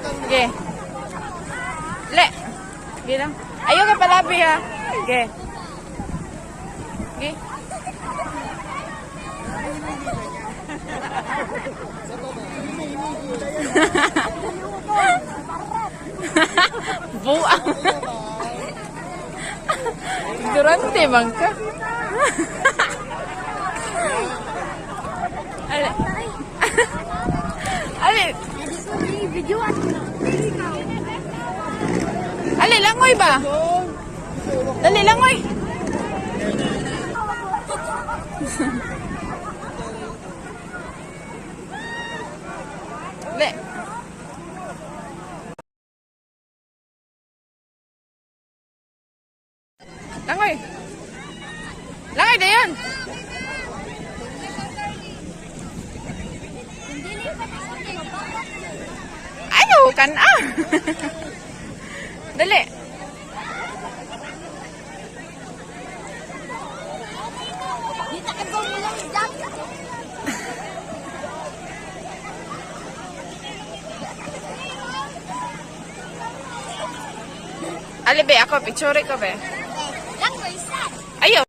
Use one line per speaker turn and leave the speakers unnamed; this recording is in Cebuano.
Sige. Le. Sige lang. Ayaw ka palabi ha. Sige. Sige. Buang. Durante man ka. Ali. Ali. Ali, langoy ba? Dali, langoy. Le. Langoy. Langoy na yun. Ayaw kan ah. Dali.
Dito ka mo lang dyan.
Ali be, ako, picture ko be.